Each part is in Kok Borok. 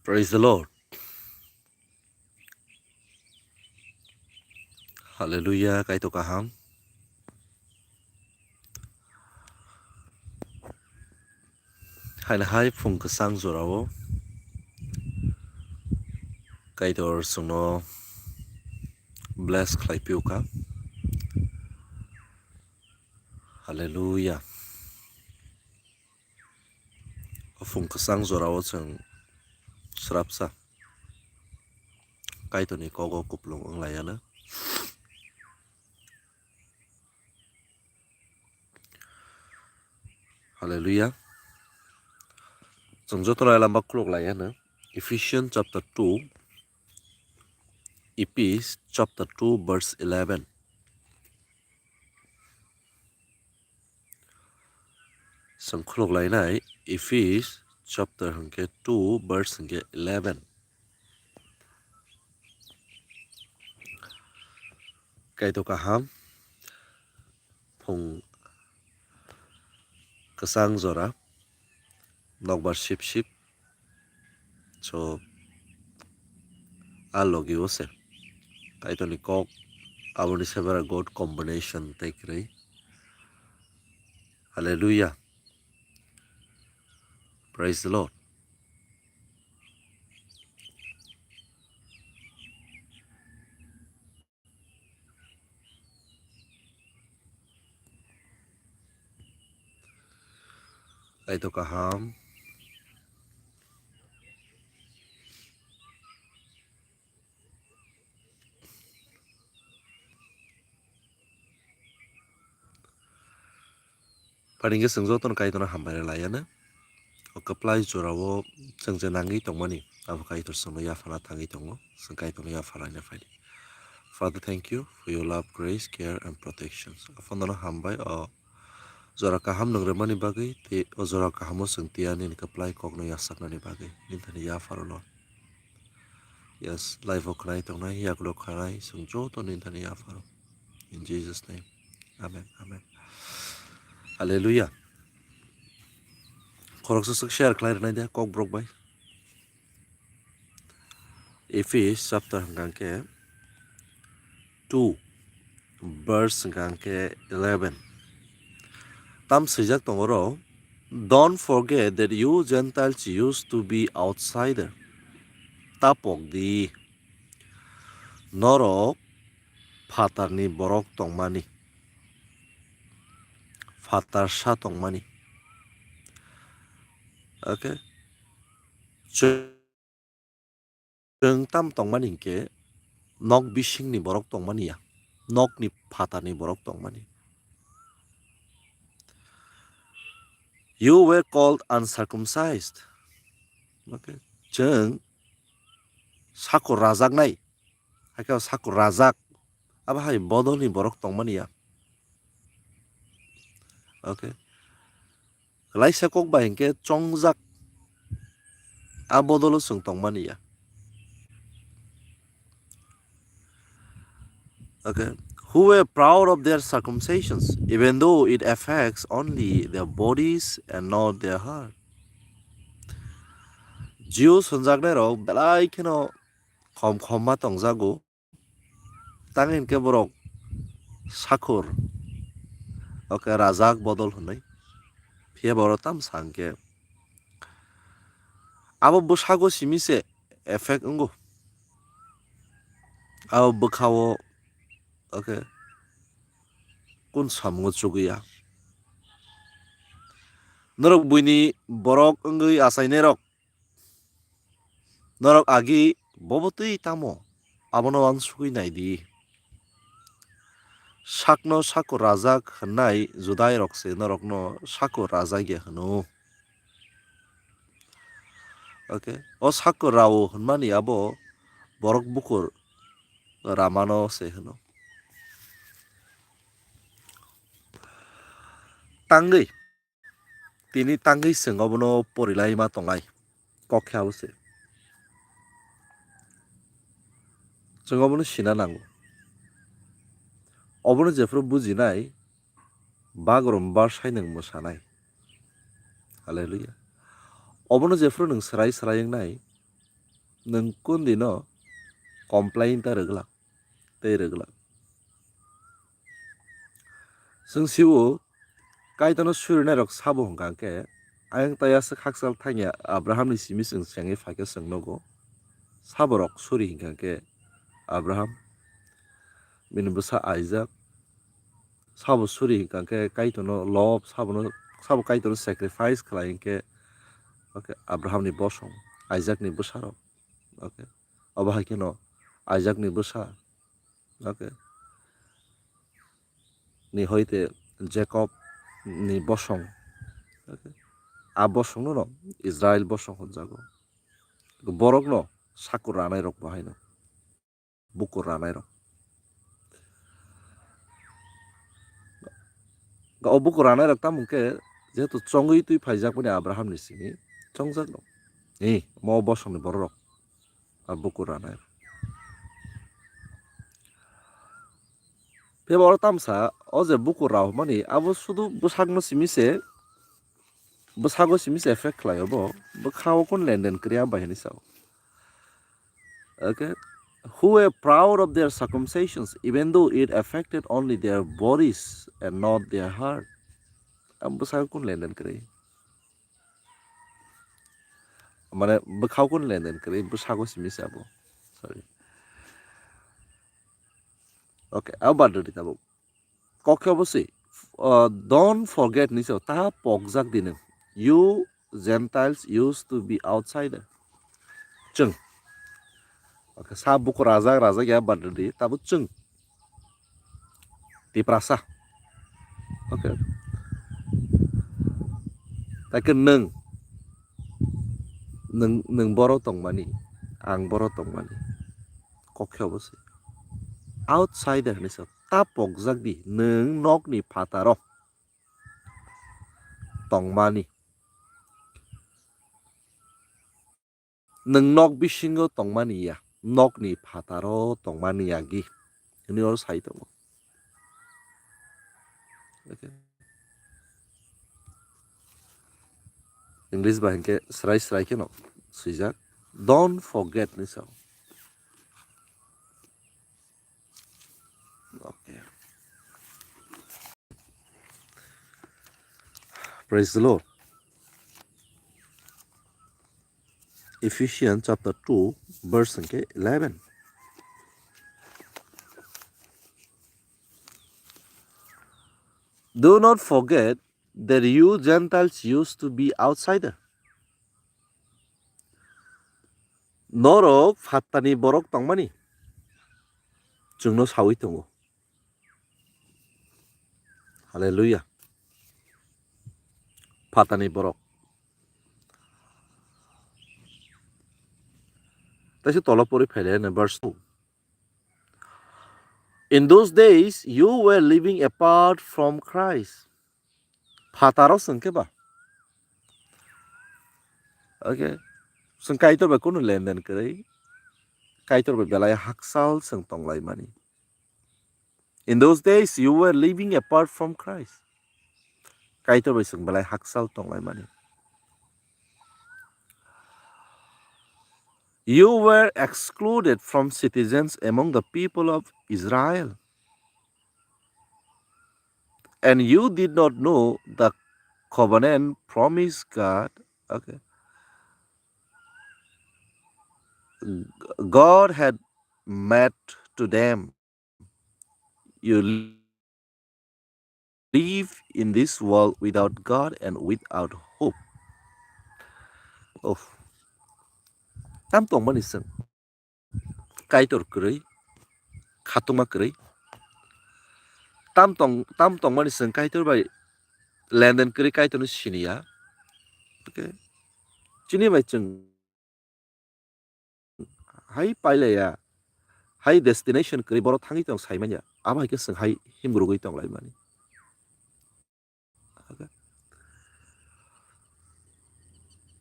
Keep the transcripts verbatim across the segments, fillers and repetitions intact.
Praise the Lord. Hallelujah, Kaitor kaham. Haino hai phung kwchang jorao Kaitor chwngno bless khlai pio kha. Hallelujah. O phung kwchang jorao chwng srapsa Kaitorni kogo kuplung wng lai ano. Hallelujah. Chwng jotono lamba khuluk lai ano. Ephesians chapter two, Ephes chapter two verse eleven. Chwng khuluk lainai Ephes chapter hwnkhe two verse hwnkhe eleven. Kaitor kaham, phung kwchang jora, nokbar sip sip. So, a logi o se Kaitorni kok aboni sebera God combination tei kwrwi. Hallelujah. Praise the Lord. Kaitor kaham. Pharingkhe chwng jotono Kaitorno hambai rwlai ano. O kwplai jorao chwng je nangwi tongmani, abo Kaitor chwngno yaphana thangwi tongo. Chwng Kaitorno yaphar laina phaidi. Father, thank you for your love, grace, care and protection. Aphano hambai o jora kaham nang rwmani bagwi tei o jora kahamo chwng tiyani nini kwplai kokno yachaknani bagwi nini thani yapharo Lord. Yes, live o khwnai tongnai, yagulo khwnai, chwng joto nini thani yapharo. In Jesus' name. Amen, amen. Hallelujah. Khoroksa swk share khlai rwnai de, Kokborok bai. Ephes chapter hwnkha khe two, verse hwnkha khe eleven. Tam swijak tongo oro, "Don't forget that you Gentiles used to be outsider." Ta pok di. Norok phatarni borok tongmani. Phatarsa tongmani. Okay. Chwng tam tongmani hinkhe nok bisingni borok tongmani ya, nokni phatarni borok tongmani. You were called uncircumcised. Okay. Chwng sakur rajaknai, hakhe o sakur rajak, abo hai bodolni borok tongmani ya. Okay. Laisa kok bai hinkhe chongjak, a bodolo chwng tongmani ya. Okay. Who were proud of their circumcisions, even though it affects only their bodies and not their heart. Jews hwnjaknai rok belai kheno khom khom ma tongjago. Tang hinkhe borok sakur, okay, rajak bodol hwnwi. Phiya borok tam sa hinkhe abo bwsago simi se effect wngo. Abo bwkhao, okay, kun samungo chugwi ya. Norok buini borok wngwi achainairok, norok agi bobo twi tamo? Abono uansugwi nai di. Sakno sakur rajak hwnnai Judai rok se norokno sakur rajak ya hwno. Okay, o sakur rao hwnmani abo borok bukur ramano se hwno. Tangwi, tini tangwi chwng obono porilai ma tongnai. Kok khe abo se. Chwng obono sina nango. Obono jephru bujinai, bagrum ba sai nwng mwsanai. Hallelujah. Obono jephru nwng swrai swrai wngnai, Nwng kundino complain ta rwgwlak, tei rwgwlak. Chwng sio, Kaitorno surinairok sabo hwnkha khe, ayang tei aswk hakchal thangya Abrahamni simi chwng chengwi phaikhe chwng nogo. Saborok suri hwnkha khe Abraham, bini bwsa Isaac, sabo suri hwnkha khe Kaitorno love, sabono, sabo Kaitorno sacrifice khlai hwnkhe, okay, Abrahamni bosong, Isaacni bwsarok, okay, obo hai kheno Isaacni bwsa, okay, ni hoite Jacob ni bosong, okay, a bosongno no Israel bosong hwnjago. Borokno sakur ranairok bo haino. Bukur ranairok. O bukur ranairok tamo hwnkhe, jehetu chongwi twi phaijakmani Abrahamni simi, chongjak no. Ni, mo bosongni bororok, a bukur ranai. Phiya ba oro tamsa, o je bukur rao hwnmani, abo sudu bwsakno simi se, bwsago simi se effect khlai obo, bwkhao kun lenden kwrwi bai hwnwi sao. Okay? Who were proud of their circumcisions, even though it affected only their bodies and not their heart. Ang bwsakgo kun lenden kwrwi. Mane bwkhao kun lenden kwrwi, bwsago simi se abo. Sorry. Okay, abo bad rwdi tabuk. Kokhe obo se, uh, don't forget ni so, ta pokjak di nwng. You Gentiles used to be outsider. Chwng. Okay, sa buku rajak, rajak ya bad di, tabuk chwng. Tiprasa. Okay. Taikhe nwng, nwng, nwng boro tongmani, ang boro tongmani. Kokhe obo se. Outsider ni so. Ta pokjak di, nwng nokni phataro tongmani. Nwng nok bisingo tongmani ya, nokni phataro tongmani yagi. Hwnwi oro sai tongo. Okay. English ba hinkhe srai srai kheno swijak. Don't forget ni so. Okay. Praise the Lord. Ephesians chapter two, verse hwnkhe eleven. Do not forget that you Gentiles used to be outsider. Norok phattani borok tongmani chwngno sawi tongo. Hallelujah. Phattani borok. Taise tolo pori phaile verse two. In those days, you were living apart from Christ. Phataro chwng khe ba. Okay. Chwng Kaitor bai kunu lenden kwrwi. Kaitor bai belai hakchal chwng tonglaimani. In those days, you were living apart from Christ. Kaitor bai chwng belai hakchal tonglaimani. You were excluded from citizens among the people of Israel. And you did not know the covenant promise God, okay, God had made to them. You live in this world without God and without hope. Oh. Tam tongmani chwng Kaitor kwrwi, khatungma kwrwi. Tam tong, tam tongmani chwng Kaitor bai lenden kwrwi Kaitorno siniya. Okay. Chini bai chwng hai pailaya, hai destination kwrwi borok thangwi tong saimanya, abo hai khe chwng hai himrwgwi tonglaimani. Okay.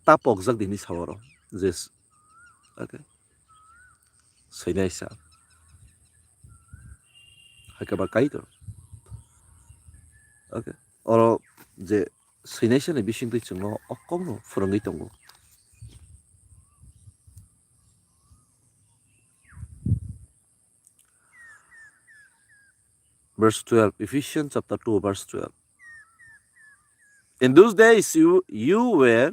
Ta pokjak dini sawaro je, okay, swinaisa hai khe ba Kaitor, okay, oro je swinaisa ni bisingtwi chwngno o kokno phwrwngwi tongo. Verse twelve, Ephesians chapter two, verse twelve. In those days, you, you were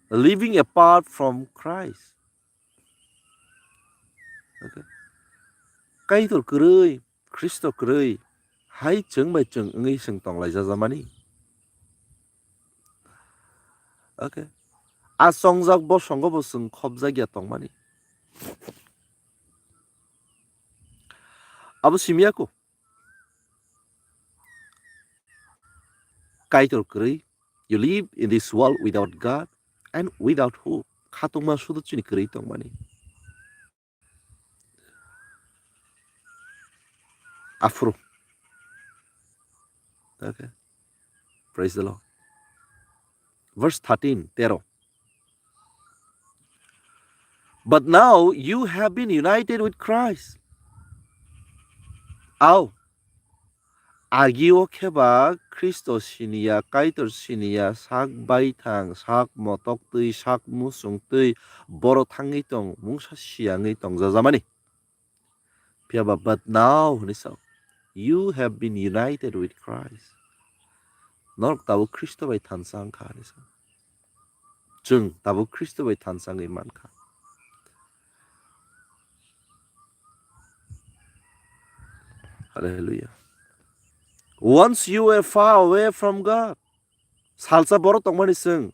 living apart from Christ. Okay. Kaitor kwrwi, Khristo kwrwi, hai chwng bai chwng wngwi chwng tonglaijajamani. Okay. A chongjak bosongo bo chwng khopjak ya tongmani. Abo simi ya kho. Kaitor kwrwi, you live in this world without God and without hope. Khatungma sudu chini kwrwi tongmani. Aphuru. Okay. Praise the Lord. Verse thirteen, tero. But now you have been united with Christ. Ao. Agio kheba Khristo siniya, Kaitor siniya, sak baithang, sak motoktwi, sak musungtwi, boro thangwi tong, mungsa siyangwi tongjajamani. Phiya ba, but now, hwnwi sao, you have been united with Christ. Norok tabuk Khristo bai thansa wngkha, hwnwi sao. Chwng tabuk Khristo bai thansa wngwi mankha. Hallelujah. Once you were far away from God, salsa boro tongmani chwng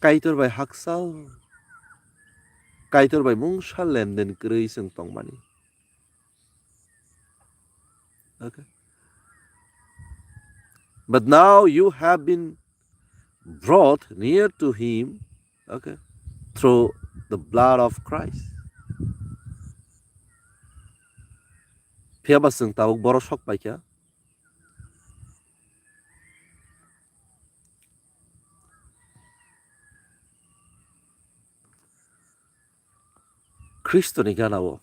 Kaitor bai hakchal, Kaitor bai mungsa lenden kwrwi chwng tongmani. Okay. But now you have been brought near to him, okay, through the blood of Christ. Phiya ba chwng tabuk boro sok paikha. Khristo ni gana o,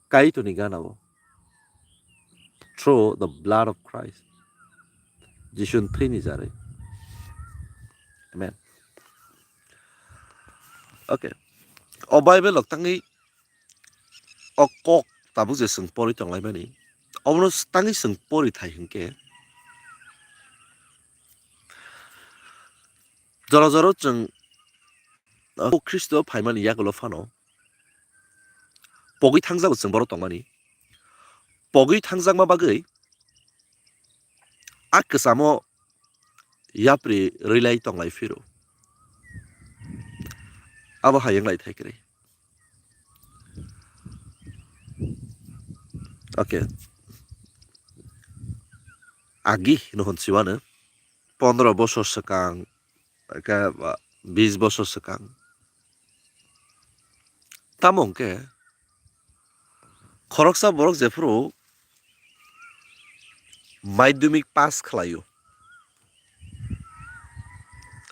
Kaitor ni gana o, through the blood of Christ, Jisu ni thwi ni jarwi. Amen. Okay. O Bible rok tangwi o kok tabuk je chwng pori tonglaimani, obono tangwi chwng pori thai hinkhe, jora jora chwng o Khristo phaimani yagulo phano pogwi thangjago chwng boro tongmani. Pogwi thangjakma bagwi a kwchamo yapri rwilai tonglai phiro. Abo hai wnglai thai kwrwi. Okay. Agi hino hwn siwano pondro bosor swkang, eka, ba, bis bosor swkang. Tamo hwnkhe khoroksa borok jephuru madhyamik pass khlaio.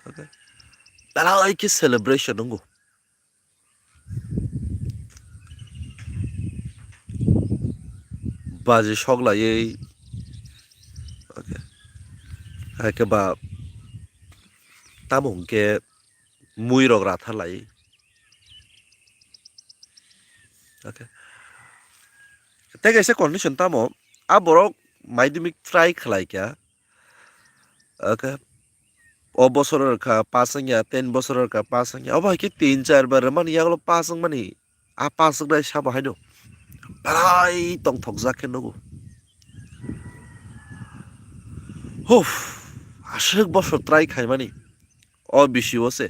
Okay. Belai khe celebration wngo. Baji sok laiwi, okay, hai khe ba tamo hwnkhe mui rok ratha lai, okay. Tei kaisa condition tamo, a borok madhyamik try khlai kha, okay, o bosor rwkha pass wngya, ten bosor rwkha pass wngya, obo hai khe tin char bar rwmani yagulo pass wngmani. A pass wngnai sabo haino belai tongthokjak khe nugo. Huf, aswk bosor try khaimani o bisi o se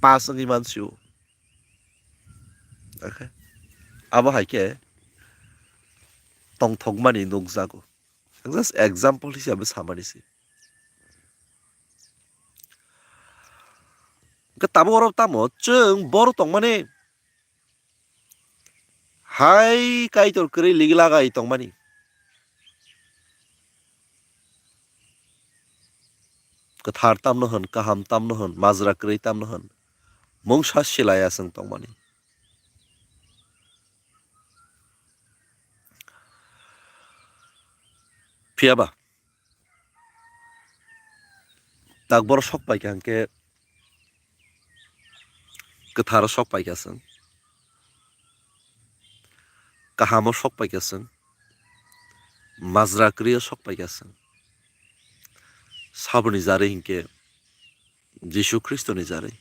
pass wngwi mansio. Okay. Abo hai khe tongthokmani nukjago. Ang just example hisabe samani se. Hwnkhe tabuk oro tamo chwng boro tongmani hai Kaitor kwrwi ligi lagai tongmani. Kwthar tamno hwn, kaham tamno hwn, majra kwrwi tamno hwn, mungsa silaiya chwng tongmani. Phiya ba takboro sok paikha hwnkhe kwtharo sok paikha chwng. Kahamo sok paikha chwng, majra kwrwi o sok paikha chwng. Saboni jarwi hinkhe Jisu Khristoni jarwi.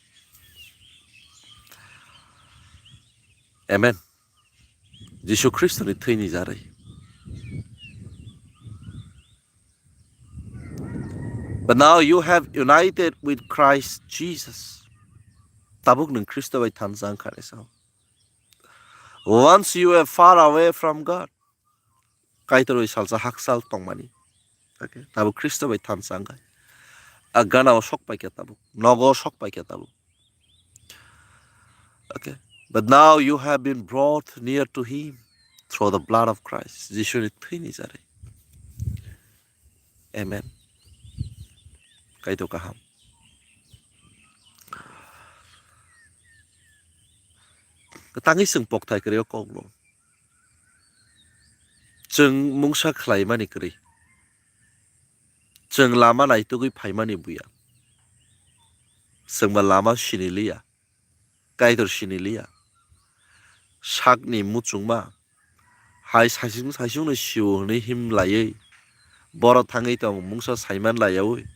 Amen. Jisu Khristoni thwini jarwi. But now you have united with Christ Jesus. Tabuk nwng Khristo bai thansa wngkha hinwi sao. Once you were far away from God, Kaitor bai salsa hakchal tongmani. Okay, tabuk Khristo bai thansa wngkha. A gana o sok paikha tabuk, nogo sok paikha tabuk. Okay, but now you have been brought near to Him through the blood of Christ. Jisuni thwini jarwi. Amen. Kaitor kaham. Tangwi chwng pokthai kwrwi o kokno. Chwng mungsa khlaimani kwrwi. Chwng lama naitugwi phaimani buya. Chwngba lama siniliya. Kaitor siniliya. Sakni muchungma hai saisung saisungno sio hwnwi him laiwi, borok thangwi tong mungsa saiman laiyaui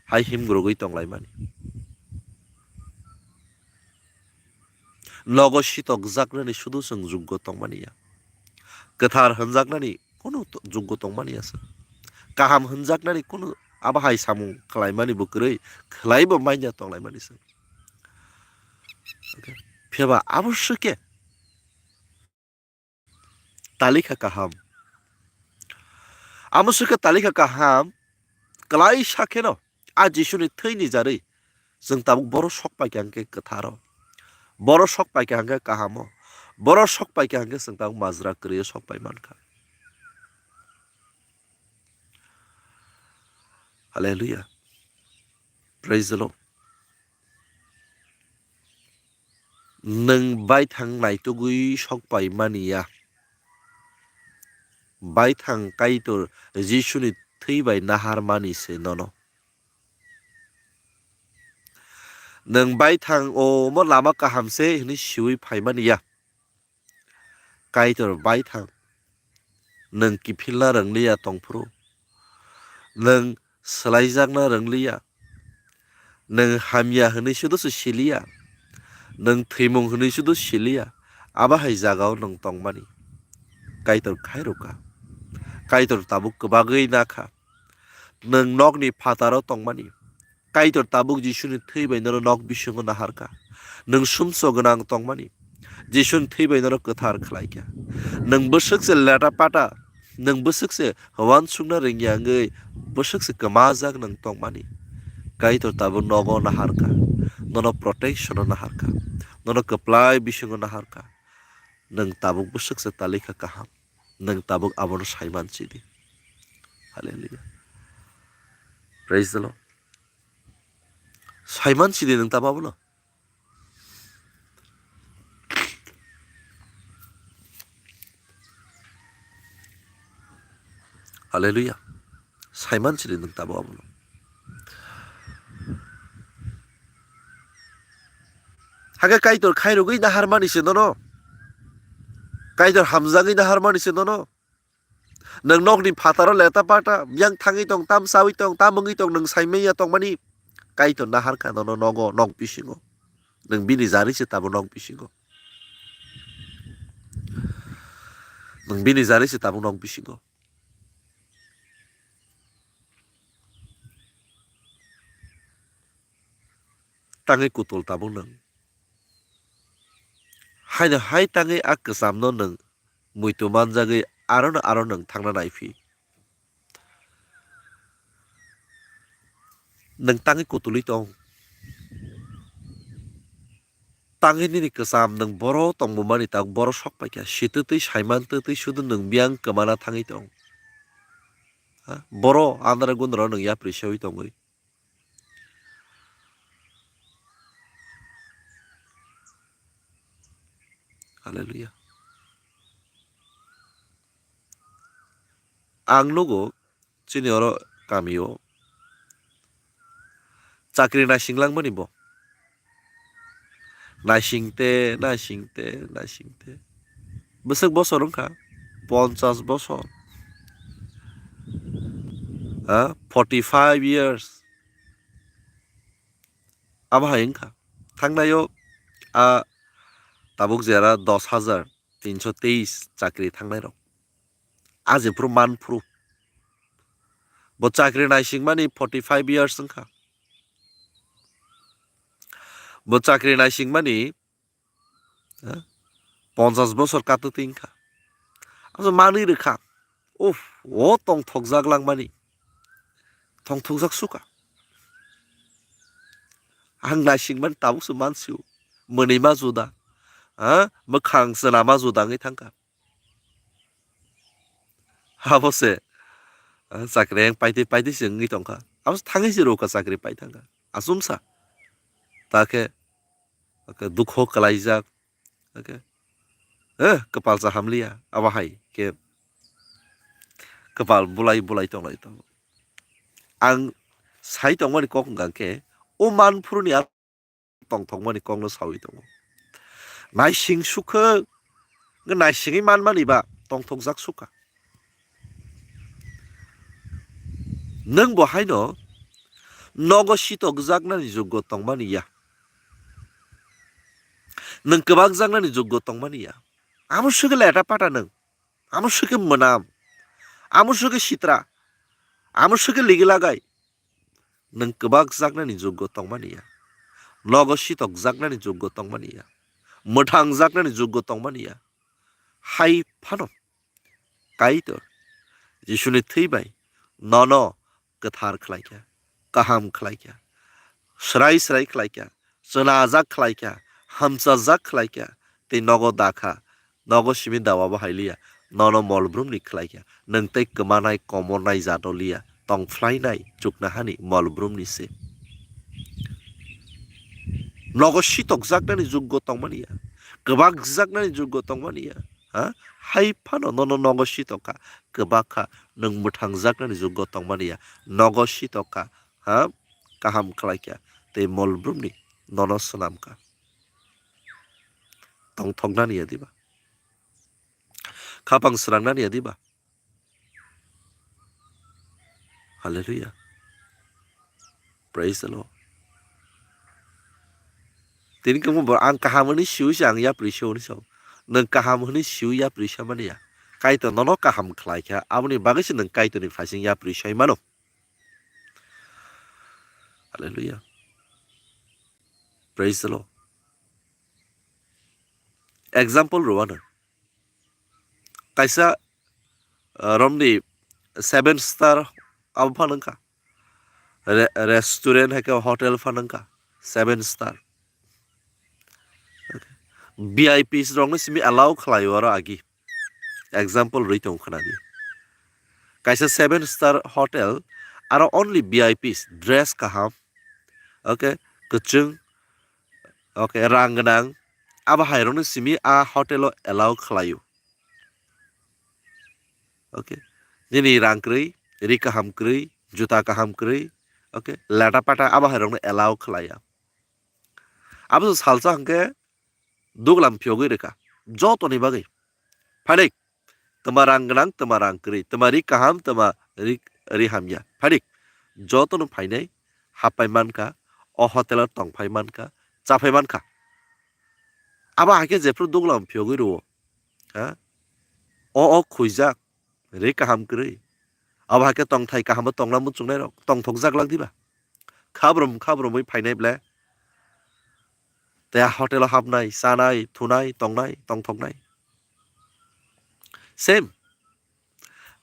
hai himgrogwi tonglaimani. Nogo sitokjaknani sudu chwng juggo tongmani ya. Kwthar hwnjaknani kunu to-, juggo tongmani ya chwng. Kaham hwnjaknani kunu abo hai samung khlaimani bo kwrwi, khlaibo manya tonglaimani chwng. Okay. Phiya ba abo swkhe talikha kaham. Amo swkhe talikha kaham, kwlaisa kheno a Jisuni thwini jarwi chwng tabuk boro sok paikha hwnkhe kwtharo. Boro sok paikha hwnkhe kahamo. Boro sok paikha hwnkhe chwng tabuk majra kwrwi sok pai mankha. Hallelujah. Praise the Lord. Nwng baithang naitugwi sok pai mani ya. Baithang Kaitor Jisuni thwi bai nahar mani se nono. Nwng baithang omo lama kaham se hwnwi siui phai mani ya. Kaitor baithang, nwng kiphilna rwngliya tongphuru, nwng swlaijakna rwngliya, nwng hamya hwnwi sudu se siliya, nwng thwimung hwnwi sudu siliya, abo hai jagao nwng tongmani. Kaitor khairokha, Kaitor tabuk kwbagwi nakha, nwng nokni phataro tongmani. Kaitor tabuk Jisuni thwi bai nono nok bisingo naharkha. Nwng sumso gwnang tongmani. Jisuni thwi bai nono kwthar khlaikha. Nwng bwswk se leta pata, nwng bwswk se uansukna rwngya wngwi bwswk se kwmajak nwng tongmani. Kaitor tabuk nogo naharkha. Nono protection-o naharkha. Nono kwplai bisingo naharkha. Nwng tabuk bwswk se talikha kaham. Nwng tabuk abono saiman sidi. Hallelujah. Praise the Lord. Saiman sidi nwng tabuk abono. Hallelujah. Saiman sidi nwng tabuk abono. Hakhe Kaitor khairogwi naharmani se nono. Kaitor hamjagwi naharmani se nono. Nwng nokni phataro leta pata, biyang thangwi tong, tam chawi tong, tam wngwi tong, nwng saimanya tongmani. Kaitor naharkha nono nogo, nok bisingo. Nwng bini jari se tabuk nok bisingo. Nwng bini jari se tabuk nok bisingo. Tangwi kutul tabuk nwng. Haino hai tangwi a kwchamno nwng muitu manjagwi arono aro nwng thangna naiphi. Nwng tangwi kutulwi tong. Tangwi nini kwcham nwng boro tongmani tak boro sok paikha. Sitwtwi saiman twtwi sudu nwng biyang kwmana thangwi tong. Ha? Boro andra gundra nwng yapri sewi tongwi. Hallelujah. Ang nugo chini oro kamio chakri naising langmani bo. Naising te, naising te, naising te. Bwswk bosor wngkha? Ponchas bosor. Ha? Forty five years. Abo hai wngkha. Thangnaio a tabuk jera dos hajar tinso teis chakri thangnai rok. A jephuru manphuru. Bo chakri naisingmani forty five years wngkha. Bo chakri naisingmani, ha? Ponchas bosor katwtwi wngkha. Abo manwi rwkha. Uff, o tongthokjak langmani. Tongthokjak suka. Ang naisingmani tabukse mansio. Mwnwi ma juda. Ha? Mwkhang chwla ma juda wngwi thangkha. Abo se, ah, chakri ang paitwi paitwi se wngwi tongkha. Abo se thangwi se rwkha chakri pai thangkha. Asumsa. Ta khe, ta khe dukho kwlaijak. Ta khe, eh, kwpal cha hamliya. Abo hai khe kwpal bulai bulai tonglai tongo. Ang sai tongmani kok wngkha khe, o manphuruni tongthokmani kokno sawi tongo. Naising sukha, naisingwi manmani ba tongthokjak sukha. Nwng bo haino nogo sitokjaknani juggo tongmani ya. Nwng kwbakjaknani juggo tongmani ya. Amo sukhe leta pata nwng. Amo sukhe mwnam. Amo sukhe sitra. Amo sukhe ligi lagai. Nwng kwbakjaknani juggo tongmani ya. Nogo sitokjaknani juggo tongmani ya. Mwthangjaknani juggo tongmani ya. Hai phano Kaitor Jisuni thwi bai nono kwthar khlaikha, kaham khlaikha, swrai swrai khlaikha, chwnajak khlaikha, hamchajak khlaikha, tei nogo dakha, nogo simi dawa bo hailiya, nono molbrumni khlaikha, nwng tei kwmanai komornai jatoliya, tongphlainai chuknahani molbrumni se. Nogo sitokjaknani juggo tongmani ya, kwbakjaknani juggo tongmani ya, ha? Hai phano nono nogo sitokha, kwbakha, nwng mwthangjaknani juggo tongmani ya, nogo sitokha, ha? Kaham khlaikha, tei molbrumni nono swnamkha. Tongthoknani ya diba? Khapang srangnani ya diba? Hallelujah. Praise the Lord. Tini khe bo ang kaham hwnwi siwi se ang yapri se hwnwi sao. Nwng kaham hwnwi siwi yapri sa mani ya. Kaitor nono kaham khlai kha, aboni bagwi se nwng Kaitorni phaising yapri sai mano. Hallelujah. Praise the Lord. Example rwano. Kaisa, uh, romni seven star abo phanangkha. Re-, restaurant hai khe hotel phanangkha. Seven star. Okay. V I Ps rokno simi allow khlaio aro agi. Example rwi tong khna di. Kaisa seven star hotel aro only V I Ps dress kaham. Okay, kwchwng. Okay, rang gwnang. Abo hai rokno simi a hotel o allow khlaio. Okay. Nini rang kwrwi, ri kaham kwrwi, juta kaham kwrwi. Okay, leta pata abo hai rokno allow khlaiya. Abo salsa hwnkhe duglam phiyogwi rwkha. Jotoni bagwi. Phanik. Twma rang gwnang, twma rang kwrwi, twma ri kaham, twma ri, ri hamya. Phanik. Jotono phainai, happai mankha, o hotel o tongphai mankha, chaphai mankha. Abo hai khe jephru duglam phiyogwi rwo. Ha? O, o khwijak, ri kaham kwrwi. Abo hai khe tongthai kaham bo tongna muchungnai rok, tongthokjak lak diba? Khabrum, khabrumwi phainai ble. Tei a hotel o hapnai, chanai, thunai, tongnai, tongthoknai. Same.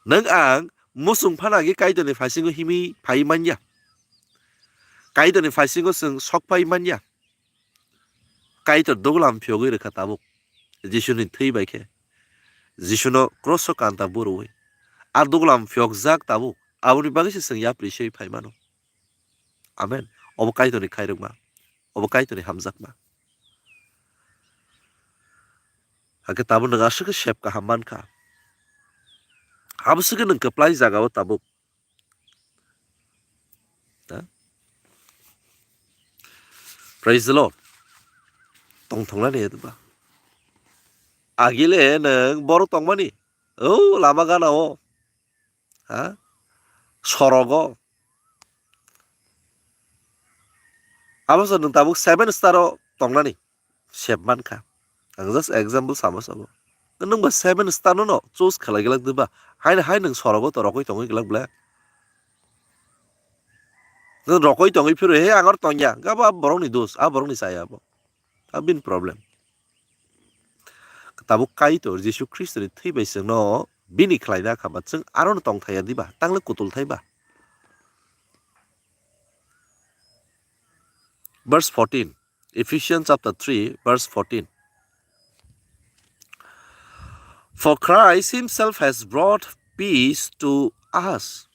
Nwng ang muchung phano agi Kaitorni phaisingo himwi phai manya. Kaitorni phaisingo chwng sok phai manya. Kaitor duglam phiyogwi rwkha tabuk. Jisuni thwi bai khe. Jisuno cross o kanta burwi. A duglam phiyokjak tabuk. Aboni bagwi se chwng yapri se phai mano. Amen. Obo Kaitorni khairokma. Obo Kaitorni hamjakma. Hakhe tabuk nwng aswk khe sep kaham mankha. Abo swkhe nwng kwplai jagao tabuk. Ha? Praise the Lord. Tongthoknani ya diba? Agile nwng boro tongmani, o lama gana o, ha, sorogo. Abo se nwng tabuk seven star o tongnani sep mankha. Ang just example sama sabo. Nwng ba seven star no no choose khlai glak diba? Haino hai nwng sorogo to rokoi tongwi glak ble? Nwng rokoi tongwi phiro he ang aro tongya, gabo a borokni dos, a borokni chaya abo. A bini problem. Tabuk Kaitor Jisu Khristoni thwi bai chwngno bini khlaina kha ba chwng aro no tongthaya diba? Tangle kutul thai ba? Verse fourteen, Ephesians chapter three, verse fourteen. For Christ himself has brought peace to us.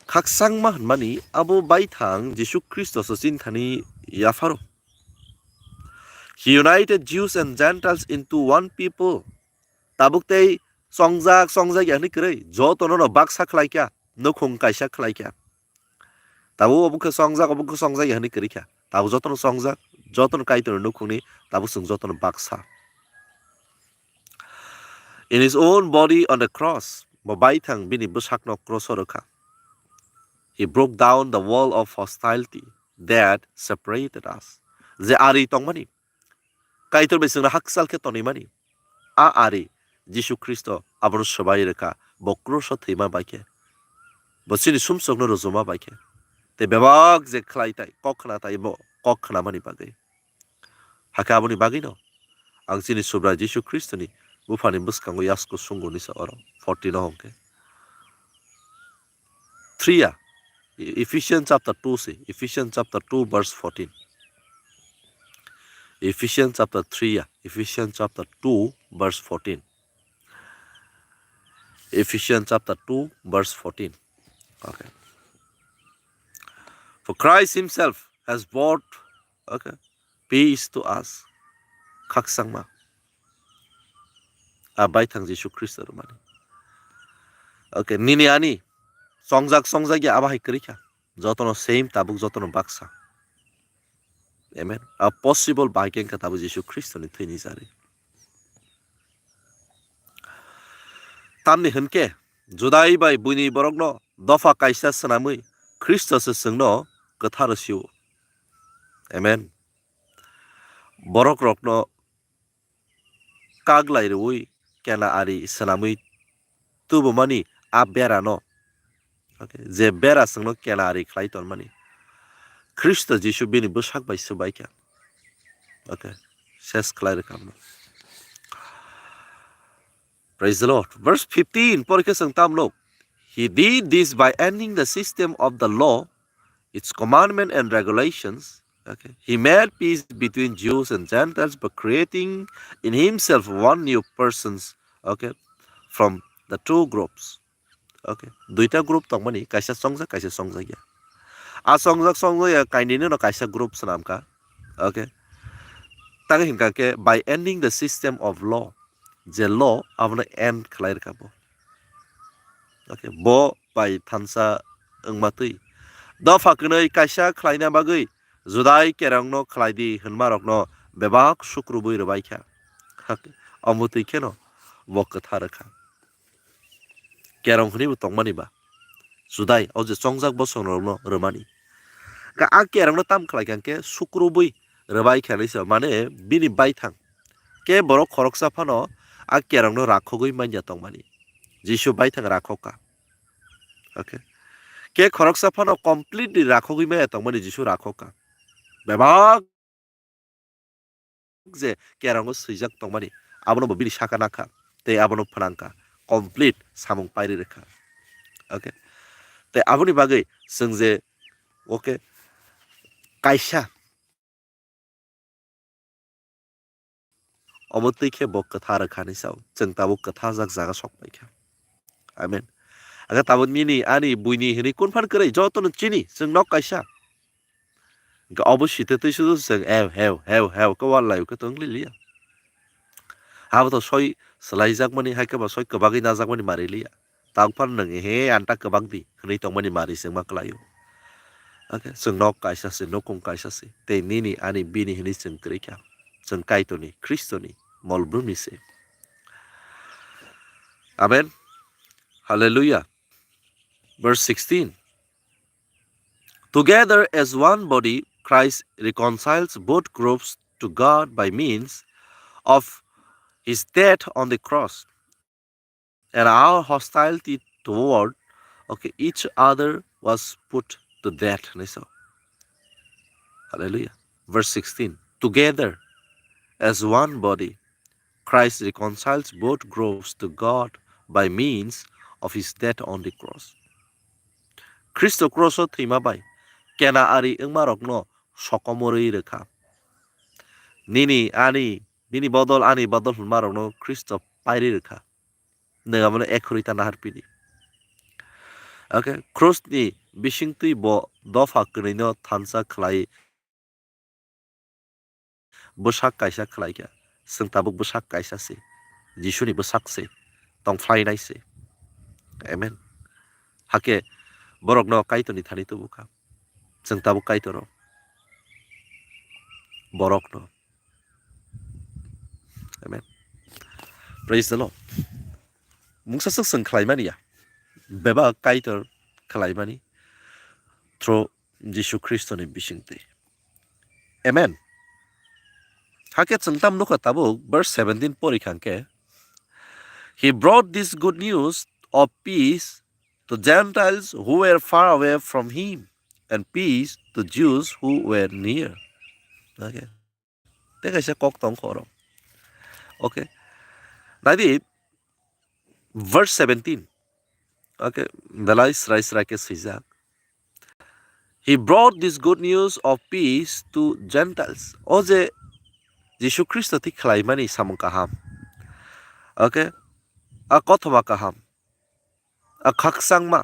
Khakchangma hwnmani abo baithang Jisu Khristo se chini thani yapharo. He united Jews and Gentiles into one people. Tabuk tei chongjak, chongjak ya hwnwi kwrwi, jotono no baksa khlai kha, nukhung kaisa khlai kha. Tabuk obo khe chongjak, obo khe chongjak ya hwnwi kwrwi kha. Tabuk jotono chongjak, jotono Kaitorni nukhungni, tabuk chwng jotono baksa. In his own body on the cross, bo baithang bini bwsakno cross o rwkha. He broke down the wall of hostility that separated us. Je ari tongmani, Kaitor bai chwngno hakchal khe tonwi mani. A ari Jisu Khristo abono swbai rwkha, bo cross o thwima bai khe, bo chini sumsokno rwjuma bai khe. Tei bebak je khlai tai, kok khna tai, bo kok khnamani bagwi. Hakhe aboni bagwino ang chini Subrai Jisu Khristoni buphani bwskango yasku sunguni sa oro, fourteen o hwnkhe. Three ya, E-, Ephesians chapter two se, Ephesians chapter two verse fourteen. Ephesians chapter three ya, Ephesians chapter two verse fourteen. Ephesians chapter two verse fourteen. Okay. For Christ himself has brought, okay, peace to us. Khakchangma. A baithang Jisu Khristo rwmani. Okay, nini ani chongjak chongjak ya abo hai kwrwi kha. Jotono same, tabuk jotono baksa. Amen. A possible bai khe wngkha tabuk Jisu Khristoni thwini jari. Tamni hwnkhe Judai bai buini borokno dopha kaisa swnamwi Khristo se chwngno kwtharo sio. Amen. Borok rokno kaglai rwui kena ari swnamwi tubumani a berano, okay, je bera chwngno kena ari khlai tonmani, Khristo Jisu bini bwsak bai swbaikha. Okay, ses khlai rwkha. Praise the Lord. Verse fifteen, porikhe chwng tam nuk. He did this by ending the system of the law, its commandment and regulations. Okay. He made peace between Jews and Gentiles by creating in himself one new persons, okay, from the two groups. Okay. Duita group tongmani, kaisa chongjak, kaisa chongjak ya. A chongjak, chongjak ya, kainwino no kaisa group swnamkha. Okay. Tang hinkha khe by ending the system of law, je law abono end khlai rwkha bo. Okay, bo bai thansa wngma twi. Dopha kwnwi kaisa khlaina bagwi Judai kerongno khlai di hwnmarokno bebak sukrubui rwbai kha. Omo twi kheno bo kwthar rwkha. Kerong hwnwi bo tongmani ba. Judai, o je chongjak bosongrokno rwmani. Ka a kerongno tam khlai kha hwnkhe sukrubui rwbai kha hinwi sa, mane bini baithang. Khe borok khoroksa phano a kerongno rakhogwi manya tongmani. Jisu baithang rakhokha. Okay. Khe khoroksa phano completely rakhogwi manya tongmani Jisu rakhokha. Bebak je kerongo swijak tongmani, abono bo bini saka nakha, tei abono phnangkha, complete samung pairi rwkha. Okay. Tei aboni bagwi chwng je, okay, kaisa omo twi khe bo kwthar rwkha hinwi sao, chwng tabuk kwthajak jaga sok paikha. Amen. Aga tabuk nini ani buini hinwi kunphan kwrwi jotono chini, chwng nok kaisa. Hwnkhe obo site twi sudu chwng ew, hew, hew, hew khe wal laio khe tong liliya. Abo to soi swlaijakmani, hai khe ba soi kwbagwi najakmani mari liya. Tang phano nwng he anta kwbak di hwnwi tongmani mari chwngma kwlaio. Okay, chwng nok kaisa se, nukung kaisa se. Tei nini ani bini hwnwi chwng kwrwi kha. Chwng Kaitorni, Khristoni mol brumni se. Amen. Hallelujah. Verse sixteen. Together as one body, Christ reconciles both groups to God by means of his death on the cross. And our hostility toward, okay, each other was put to death. Hallelujah. Verse sixteen. Together as one body, Christ reconciles both groups to God by means of his death on the cross. Khristo cross o thwima bai kena ari wngma rokno sokomorwi rwkha. Nini ani, nini bodol ani bodol hwnma rokno Khristo pairi rwkha. Nwng abono ekhorwi ta nahar pidi. Okay, cross ni bisingtwi bo dopha kwnwi no thansa khlai bwsak kaisa khlai kha. Chwng tabuk bwsak kaisa se. Jisuni bwsak se. Tongphlainai se. Amen. Hakhe borokno Kaitorni thani tubu kha. Chwng tabuk Kaitoro. Borokno. Amen. Praise the Lord. Mungsa swk chwng khlaimani ya. Bebak Kaitor khlaimani through Jisu Khristoni bisingtwi. Amen. Hakhe chwng tam nukha tabuk verse seventeen pori kha hwnkhe, "He brought this good news of peace to Gentiles who were far away from him, and peace to Jews who were near." Okay. Tei kaisa kok tong kho oro. Okay. Naidi verse seventeen. Okay. Belai srai srai khe swijak. "He brought this good news of peace to Gentiles." O je Jisu Khristo thwi khlaimani samung kaham. Okay. A kothoma kaham. A khakchangma.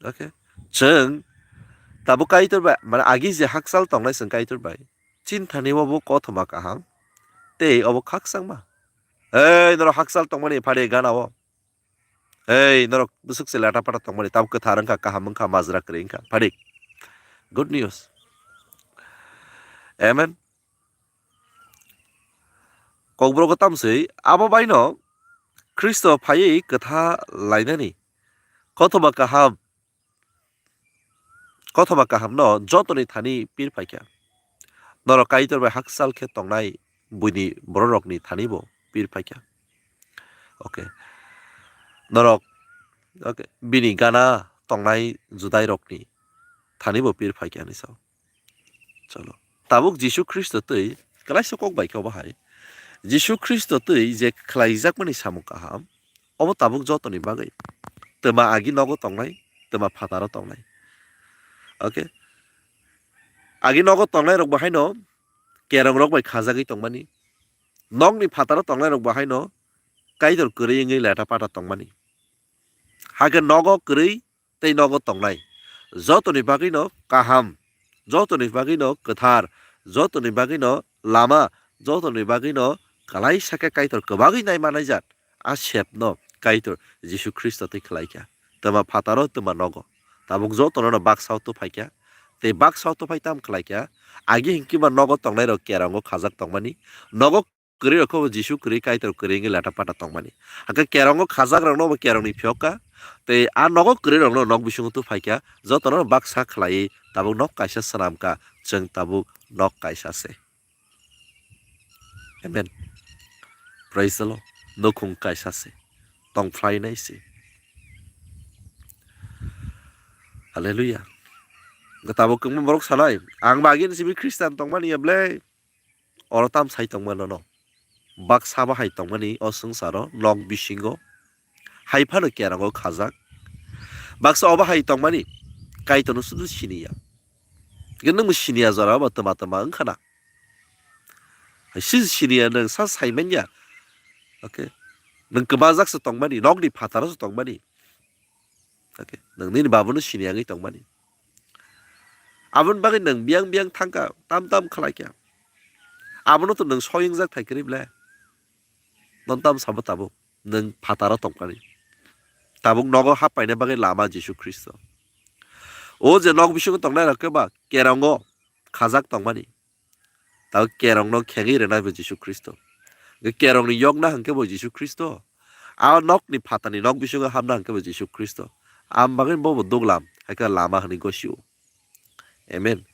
Okay. Chwng tabuk Kaitor bai, mane agi je hakchal tongnai chwng Kaitor bai. Chinthani obo kothoma kaham. Tei obo khakchangma. Ei, norok hakchal tongmani phadi gana o. Ei, norok bwswk se lata pata tongmani, tabuk kwthar wngkha, kaham wngkha, majra kwrwi wngkha. Phadi. Good news. Amen. Kokborok tamswi abo baino Khristo phaiwi kwtha lainani kothoma kaham, kothoma kahamno jotoni thani pir phaikha. Norok Kaitor bai hakchal khe tongnai buini bororokni thanibo pir phaikha. Okay. Norok, okay, bini gana tongnai Judairokni thanibo pir phaikha hinwi sao. Cholo. Tabuk Jisu Khristo twi kwlaisa kok bai khe obo hai. Jisu Khristo twi je khlaijakmani samung kaham, obo tabuk jotoni bagwi. Twma agi nogo tongnai, twma phataro tongnai. Okay. Agi nogo tongnai rok bo haino kerong rok bai khajagwi tongmani. Nokni phataro tongnai rok bo haino Kaitor kwrwi wngwi leta pata tongmani. Hakhe nogo kwrwi tei nogo tongnai. Jotoni bagwino kaham, jotoni bagwino kwthar, jotoni bagwino lama, jotoni bagwino kwlaisa khe Kaitor kwbagwi nai manai jat. A sepno Kaitor Jisu Khristo twi khlai kha. Twma phataro twma nogo. Tabuk jotono no baksa o tuphaikha. Tei baksa o tuphai tam khlaikha. Agi hinkhe ba nogo tongnai rok kerongo khajak tongmani. Nogo kwrwi rok khe bo Jisu kwrwi Kaitor kwrwi wngwi lata pata tongmani. Hakhe kerongo khajak rok no bo kerongni phiyok kha. Tei a nogo kwrwi rok no nok bisingo tuphaikha. Jotono no baksa khlaiwi tabuk nok kaisa swnam kha. Chwng tabuk nok kaisa se. Amen. Praise the Lord. Nukhung kaisa se. Tongphlainai se. Hallelujah. Tabuk kwbangma borok sanai, "Ang ba agini simi Christian tongmani ya ble?" Oro tam sai tongmano no. Baksa bahai tongmani o swngcharo nok bisingo. Hai phano kerongo khajak. Baksa obo hai tongmani Kaitorno sudu siniya. Hwnkhe nwngbo siniya jora obo twma twma wngkhana. Hai si siniya nwng sa saimanya. Okay. Nwng kwbajak se tongmani, nokni phataro se tongmani. Okay. Nwng nini babuno siniya wngwi tongmani. Aboni bagwi nwng biyang biyang thangkha, tam tam khlaikha. Abono to nwng soyungjak thai kwrwi ble. Non tam sabo tabuk. Nwng phataro tongmani. Tabuk nogo happaina bagwi lama Jisu Khristo. O je nok bisingo tongnai rok khe ba kerongo khajak tongmani. Tabuk kerongno khegwi rwnai bo Jisu Khristo. Hwnkhe kerongni yokna hwnkhe bo Jisu Khristo. A nokni phatarni nok bisingo hapna hwnkhe bo Jisu Khristo. Am bagwi bobo duglam, hai khe lama hwnwi gosio. Amen.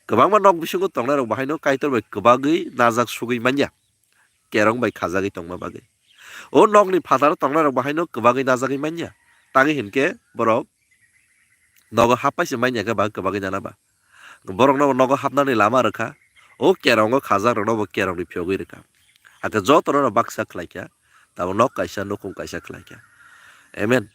Kwbangma nok bisingo tongnairok bahaino Kaitor bai kwbagwi najak sugwi manya. Kerong bai khajagwi tongma bagwi. O nokni phataro tongnairok bahaino kwbagwi najagwi manya. Tangwi hinkhe borok nogo happai se manya khe ba kwbagwi nana ba. Borokno nogo hapnani lama rwkha. O kerongo khajakrokno bo kerongni phiyogwi rwkha. Hakhe jotono no baksa khlaikha. Tabuk nok kaisa, nukhung kaisa khlaikha. Amen.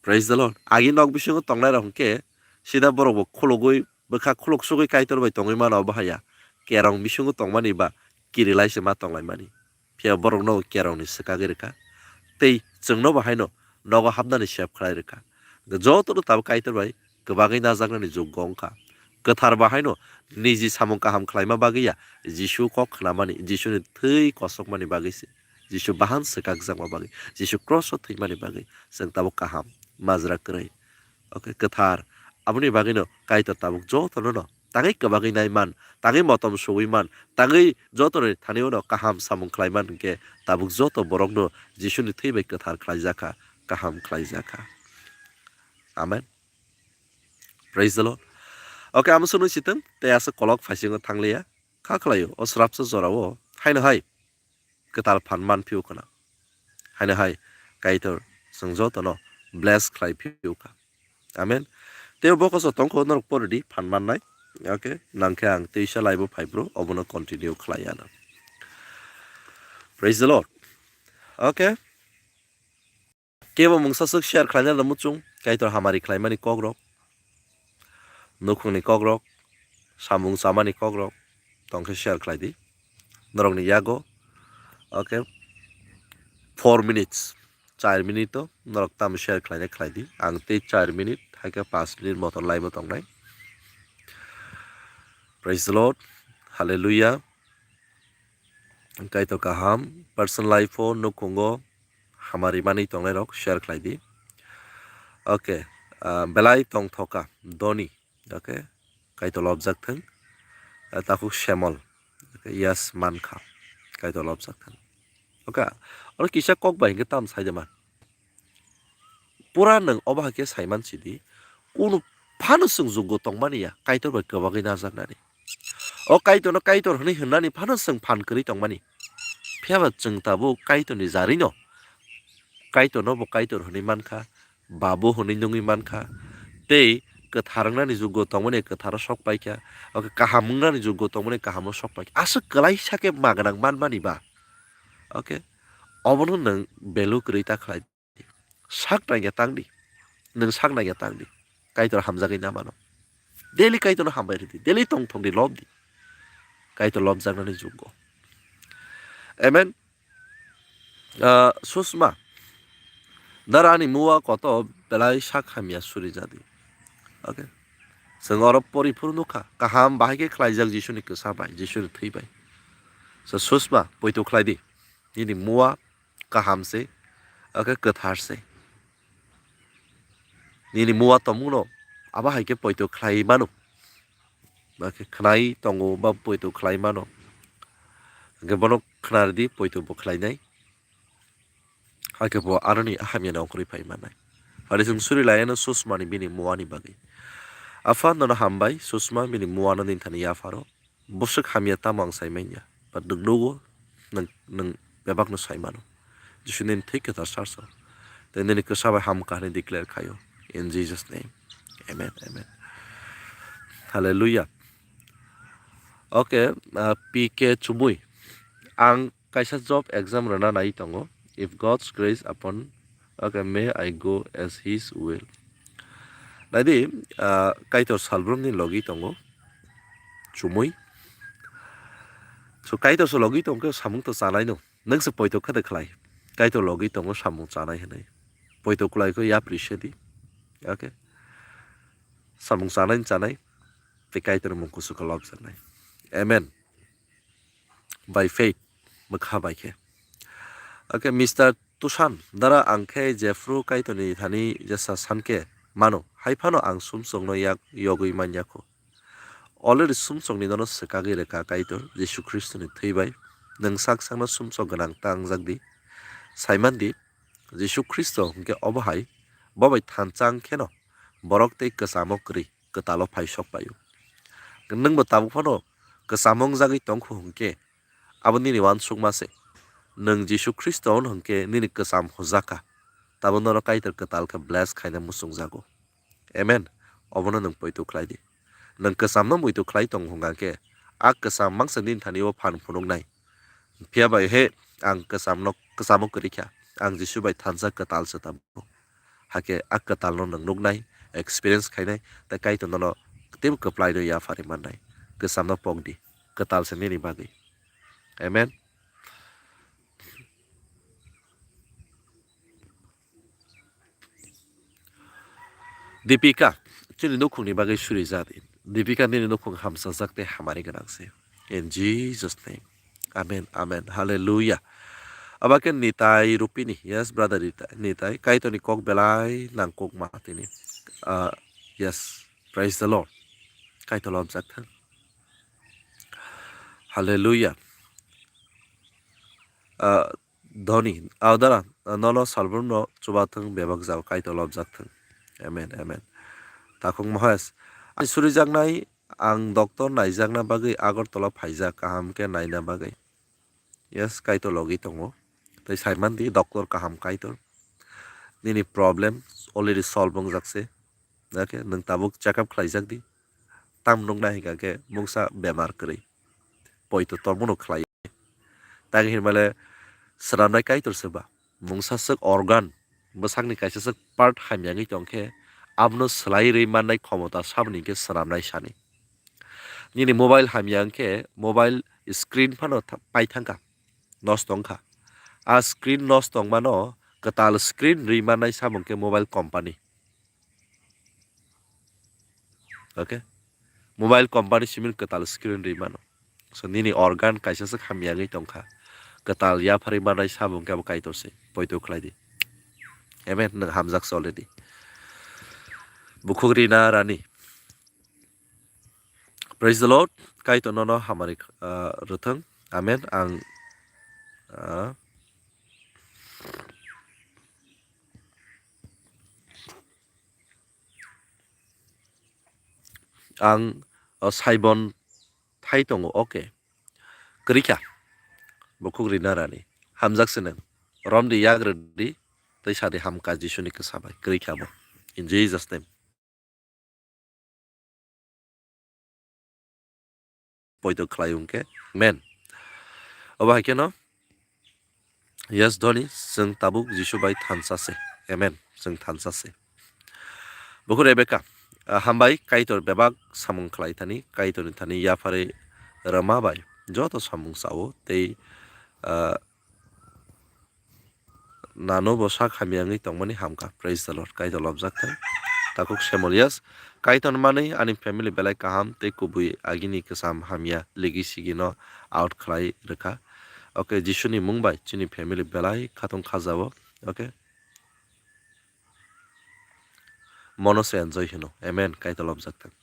Praise the Lord. Agi nok bisingo tongnairok hinkhe sida borok bo khulugwi, bwkha khuluk sugwi Kaitor bai tongwi mano, obo haya kerong bisingo tongmani ba kirilai se ma tonglaimani. Phiya borokno kerongni swkagwi rwkha. Tei chwngno bo haino nogo hapnani sep khlai rwkha. Jotono tabuk Kaitor bai kwbagwi najaknani jukgo wngkha. Kwthar bo haino niji samung kaham khlaima bagwi ya, Jisu kok khnamani, Jisuni thwi kosokmani bagwi se. Jisu bahan swkakjakma bagwi, Jisu cross-o thwimani bagwi chwng tabuk kaham majra kwrwi. Okay, kwthar. Aboni bagwino Kaitor tabuk jotono no tangwi kwbagwi nai man, tangwi motom suwi man, tangwi jotorni thani uno kaham samung khlai man hwnkhe tabuk joto borokno Jisuni thwi bai kwthar khlaijakha, kaham khlaijakha. Amen. Praise the Lord. Okay, amo swnwi sitwng tei aswk kolok phaisingo thangliya. Kha khlaio, o srapsa jorao haino hai kwtal phan man phiyokha na. Haino hai Kaitor chwng jotono bless khlai phiyokha. Amen. Tei bo koso tongkho norok poridi phan mannai. Okay, nangkhe ang teisa live-o phai bro, obono continue khlai ano. Praise the Lord. Okay. Kebo mungsa swk share khlaina da muchung, Kaitor hamari khlaimani kokrok, nukhungni kokrok, samung chamani kokrok, tongkhe share khlai di. Norokni yago, okay, four minutes, char minute o norok tamo share khlaina khlai di. Ang tei char minute, hai khe panch minute motor live o tongnai. Praise the Lord, hallelujah. Kaitor kaham, personal life o, nukhungo, hamari manwi tongnairok share khlai di. Okay, ah, belai tongthoka, Doni, okay, Kaitor lobjak thung. Ah, takhuk Semol, okay, yes, mankha, Kaitor lobjak thung. Okay, oro kisa kok bai hwnkhe tam sai de man. Pura nwng obo hai khe saiman sidi, kunu phano chwng jukgo tongmani ya, Kaitor bai kwbagwi najaknani. O Kaitorno Kaitor hwnwi hwnnani phano chwng phan kwrwi tongmani. Phiya ba chwng tabuk Kaitorni jarino, Kaitorno bo Kaitor hwnwi mankha, Babu hwnwi nungwi mankha, tei kwthar wngnani jukgo tongmani kwtharo sok paikha, o khe kaham wngnani jukgo tongmani kahamo sok paikha. Aswk kwlaisa khe ma gwnang manmani ba, okay, obono nwng value kwrwi ta khlai. Sak naikhe tang di. Nwng sak naikhe tang di. Kaitor hamjagwi na mano. Daily Kaitorno hambai rw di. Daily tong thok di, lob di. Kaitor lobjaknani jukgo. Amen. Ah, Susma. Dara ani mua koto belai sak hamya suri jadi. Okay. Chwng oro pori phuru nukha. Kaham bahai khe khlaijak Jisuni kwsa bai, Jisuni thwi bai. So Susma, poito khlai di. Nini mua kaham se, ake kwthar se. Nini mua tongmungno abo hai khe poito khlai mano. Ba khe khnai tongo ba poito khlai mano. Hwnkhe bono khna rwdi, poito bo khlainai. Hakhe bo aroni hamya nongkhorwi phai mannai. Phari chwng suri laiano Susmani bini muani bagwi. Apha nono hambai, Susma bini muano nini thani yapharo. Bwswk hamya tamo ang sai manya. But nwng nugo, nwng, nwng bebakno sai mano. Jisu nini thwi kwthar sarsa. Tei nini kwsa bai ham kahini declare khaio. In Jesus name. Amen, amen. Hallelujah. Okay, ah, P K Chumui. Ang kaisa job exam rwna nai tongo. If God's grace upon, okay, may I go as his will. Naidi, ah, Kaitor salbrumni logi tongo. Chumui. So Kaitor so logi tongkhe samung to chanai no. Nwng se poito khe de khlai. Kaitor logi tongo samung chanai hinwi. Poito kwlai khe yapri se di. Okay. Samung chanai chanai. Tei Kaitor mung kusu khe lobjaknai. Amen. By faith, mwkha bai khe. Okay, Mister Tushan, dara ang khe jephru Kaitorni thani jesa san khe mano, hai phano ang sumsokno yak yogwi man ya kho. Already sumsokni nono swkagwi rwkha Kaitor, Jisu Khristoni thwi bai. Nwng sak sakno sumsok gwnang ta wngjak di. Saiman di, Jisu Khristo hwnkhe obo hai, bo bai thansa wng kheno borok tei kwchamo kwrwi kwtalo phai sok paio. Nwngbo tabuk phano kwchamo wngjagwi tong kho hwnkhe, abo nini uansukma se. Nwng Jisu Khristo hwn hwnkhe nini kwcham hujak kha. Tabuk nono Kaitor kwtal khe bless khaina muchungjago. Amen. Obono nwng poito khlai di. Nwng kwchamno muitu khlai tong hwnkha khe, a kwcham mangsa nini thani o phan phunuknai. Phiya bai he ang kwchamno, kwchamo kwrwi kha. Ang Jisu bai thansa kwtal se tabuk. Hakhe a kwtalno nwng nuknai, experience khainai, tei Kaitor nono teibo kwplaino yapharwi mannai. Kwchamno pok di. Kwtal se nini bagwi. Amen. Dipika, chini nukhungni bagwi suri jadi. Dipika nini nukhung hamsajak tei hamari gwnang se. In Jesus name. Amen, amen. Hallelujah. Aba khe Nitai Rupini. Yes, brother Nitai. Nitai. Kaitorni kok belai nangkukma tini. Ah, yes. Praise the Lord. Kaitor lobjak thang. Hallelujah. Ah, Dhoni, audara, nono salbrumno chubathwng bebak jao Kaitor lobjak thwng. Amen, amen. Takhuk Mohes, ani surijaknai ang doctor naijakna bagwi Agartala phaijak kaham khe naina bagwi. Yes, Kaitor logi tongo. Tei saimandi doctor kaham Kaitor. Nini problem already solve wngjak se. Hakhe nwng tabuk check up khlaijak di. Tam nukna hinkha khe mungsa bemar kwrwi. Poito tongmano khlai. Tang hinmale swnamnai Kaitor se ba. Mungsa swk organ, bwsakni kaisa swk part hamya wngwi tong khe, abono swlai rwi mannai khomota saboni hinkhe swnamnai sani. Nini mobile hamya wngkhe mobile screen phano tha-, pai thangkha, nosto wngkha. A screen nosto wngmano kwtal screen rwi mannai samung khe mobile company. Okay? Mobile company simin kwtal screen rwi mano. So nini organ kaisa swk hamya wngwi tongkha. Kwtal yapharwi mannai samung khe abo Kaitor se. Poito khlai di. Amen. Nwng hamjak se already. Bukhuk rina rani. Praise the Lord. Kaitor nono hamari, ah, rwthwng. Amen. Ang, ah, ang, oh, Saibon thai tongo. Okay. Kwrwi kha. Bukhuk rina rani. Hamjak se nwng. Romdi yagrwdi. Tei sadi hamkha Jisuni kwsa bai. Kwrwi kha bo. In Jesus name. Poito khlai wngkhe. Amen. Obo hai kheno. Yes, Dhoni, chwng tabuk Jisu bai thansa se. Amen. Chwng thansa se. Bukhuk Rebeka, ah, hambai Kaitor bebak samung khlai thani, Kaitorni thani yapharwi rwma bai joto samung sao tei, ah, nano bo sak hamya wngwi tongmani hamkha. Praise the Lord. Kaitor lobjak thai. Takhuk Semolias, Kaitor manwi ani family belai kaham tei kubui agini kwcham hamya ligi sigino out khlai rwkha. Okay, Jisuni mung bai chini family belai khatung khajao. Okay. Mono se enjoy hino. Amen. Kaitor lobjak thang.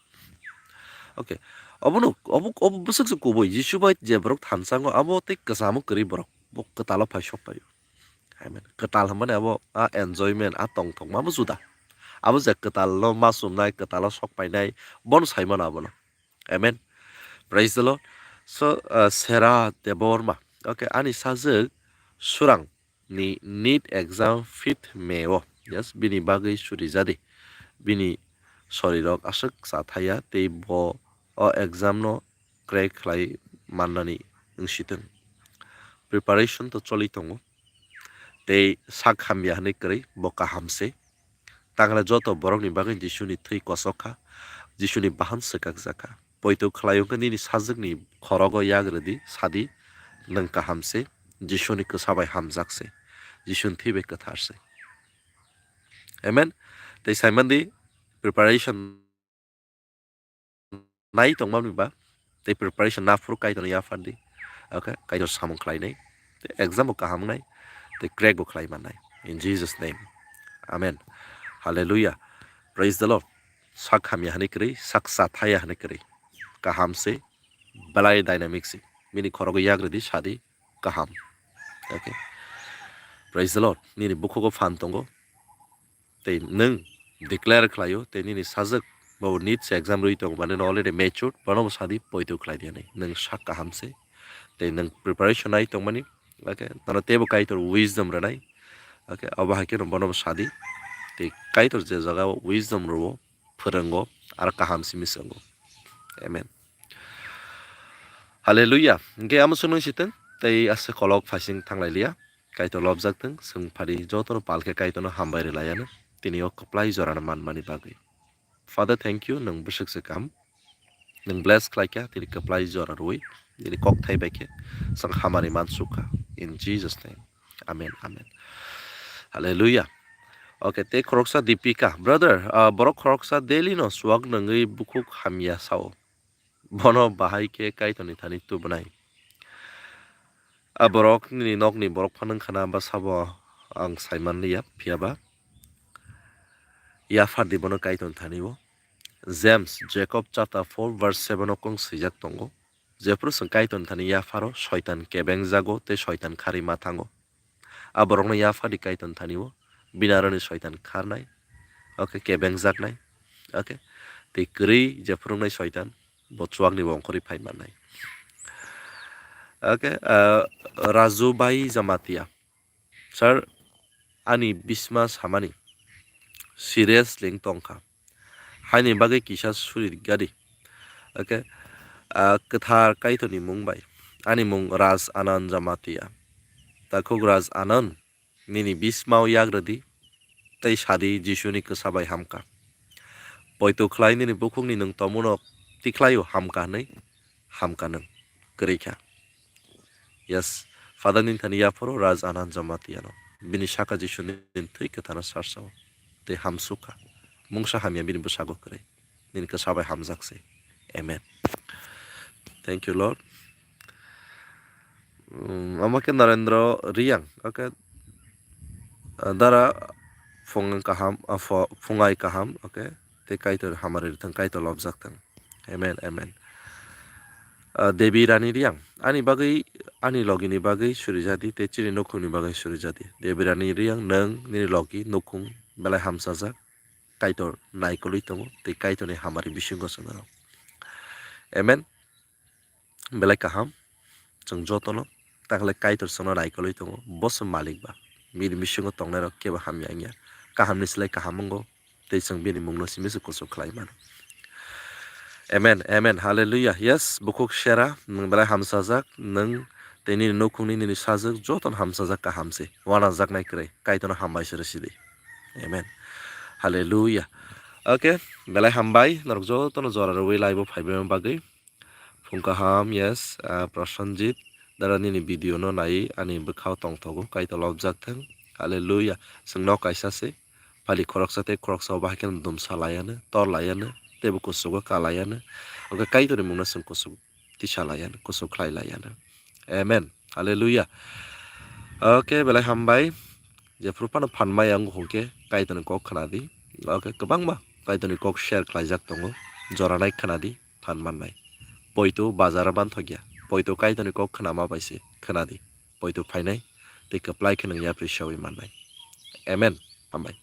Okay. Obono, obo, obo bwswk se kubui. Jisu bai je borok thansango, abo tei kwchamo kwrwi borok. Bo kwtalo phai sok paio. Amen. Kwtal hwnmani abo a enjoyment, a tongthokma bo juda. Abo je kwtalo ma chumnai, kwtalo sok painai, bono saimano abono. Amen. Praise the Lord. So, uh, Sera Debbarma. Okay, ani sajwk Surang ni NEET exam fifth May o. Yes, bini bagwi suri jadi. Bini sorirok aswk cha thaya tei bo o exam no crack khlai mannani wngsitwng. Preparation to choli tongo. Tei sak hamya hwnwi kwrwi bo kaham se. Tangla joto borokni bagwi Jisuni thwi kosok kha, Jisuni bahan swkakjak kha. Poito khlai wngkha nini sajwkni khorogo yagrwdi, sadi, nwng kaham se, Jisuni kwsa bai hamjak se, Jisuni thwi bai kwthar se. Amen. Tei saimandi preparation nai tongmani ba, tei preparation na phuru Kaitorno yaphardi. Okay, Kaitor samung khlainai. Tei exam bo kaham wngnai. Tei crack bo khlai mannai. In Jesus name. Amen. Hallelujah. Praise the Lord. Sak hamya hwnwi kwrwi, sak cha thaya hwnwi kwrwi. Kaham se, belai dynamic se. Bini khorogo yagrwdi, sadi, kaham. Okay. Praise the Lord. Nini bukhugo phan tongo. Tei nwng declare khlaio, tei nini sajwk bo NEET se exam rwi tongo, mane no already matured, bono bo sadi poito khlai di hinwi. Nwng sak kaham se. Tei nwng preparation nai tongmani, okay, nono teibo Kaitor wisdom rwnai. Okay, obo hai kheno bono bo sadi. Tei Kaitor je jagao wisdom rwo, phwrwngo, aro kaham simi swngo. Amen. Hallelujah. Hingke amo chwng nung sitwng, tei aswk kolok phaising thanglai liya. Kaitor lobjak thung, chwng phari jotono pal khe Kaitorno hambai rwlai ano, tini o kwplai jorano manmani bagwi. Father, thank you, nwng bwswk se kaham. Nwng bless khlai kha, tini kwplai jora rwui, tini kok thai bai khe, chwng hamari man suk kha. In Jesus name. Amen, amen. Hallelujah. Okay, tei khoroksa Deepika. Brother, ah, borok khoroksa daily no suak nungwi bukhuk hamya sao. Bono bahai khe Kaitorni thani tubunai. A borok nini nokni borok phano wngkha na ba sabo ang saiman liya, phiya ba yaphardi bono Kaitorni thani o. James, Jacob chapter four verse seven o kung swijak tongo. Jephru chwng Kaitorni thani yapharo, Soitan kebengjago tei Soitan kharwi ma thango. A borokno yaphardi Kaitorni thani o, bini aroni Soitan kharnai, okay, kebengjaknai, okay, tei kwrwi jephru wngnai Soitan, bo chuakni bo ongkhorwi phai mannai. Okay, ah, Raju Bai Jamatia. Sir, ani bisma samani serious ling tongkha. Haini bagwi kisa suri gadi. Okay, ah, kwthar Kaitorni mung bai. Ani mung Raj Anand Jamatia. Takhuk Raj Anand, nini bismao yagradi, tei sadi Jisuni kwsa bai hamkha. Poito khlai nini bukhukni nwng tomuno tikhlaio hamkha hwnwi, hamkha nwng kwrwi kha. Yes, Father nini thani yapharo Raj Anand Jamatia no. Bini saka Jisuni thwi kwthano sarsao. Tei hamsukha. Mungsa hamya bini bwsago kwrwi. Nini kwsa bai hamjak se. Amen. Thank you, Lord. Um, omo khe Narendra Riyang, okay. Ah, dara phung kaham, ah, pho-, phungai kaham, okay. Tei Kaitor hamari rithang, Kaitor lobjak thang. Amen, amen. Ah, Devi Rani Riyang, ani bagwi, ani logini bagwi surijadi, tei chini nukhungni bagwi surijadi. Devi Rani Riyang, nwng nini logi nukhung belai hamsajak. Kaitor naikolwi tongo tei Kaitorni hamari bisingo chwng rw. Amen. Belai kaham. Chwng jotono takle Kaitor chwngno naikolwi tongo. Bo se malik ba. Bini bisingo tongnairok kebo hamya wngya. Kahamni slai kaham wngo. Tei chwng bini mungno simi se kuchuk khlai mano. Amen. Amen. Hallelujah. Yes, bukhuk sera, nwng belai hamsajak, nwng tei nini nukhungni nini sajwk jotono hamsajak kaham se. Wanajaknai kwrwi. Kaitorno hambai se rwsidi. Amen. Hallelujah. Okay, belai hambai, norok jotono jora rwui live-o phaibaima bagwi. Phung kaham, yes, ah, Prasanjit, dara nini video no nai ani bwkhao tongthogo, Kaitor lobjak thang. Hallelujah. Chwng nok kaisa se, pali khoroksa tei khoroksa o bahai kheno dumsa laiano, tor laiano, teibo kuchugo ka laiano. Okay, Kaitorni mungno chwng kuchuk tisa laiano, kuchuk khlai laiano. Amen. Hallelujah. Okay, belai hambai. Jephru phano phan maya wng hwnkhe Kaitorni kok khna di. Okay, kwbangma Kaitorni kok share khlaijak tongo. Jora nai khna di, phan mannai. Poito bazar o manthokya. Poito Kaitorni kok khna ma bai se khna di. Poito phainai tei kwplai khe nwng yapri seui mannai. Amen. Hambai.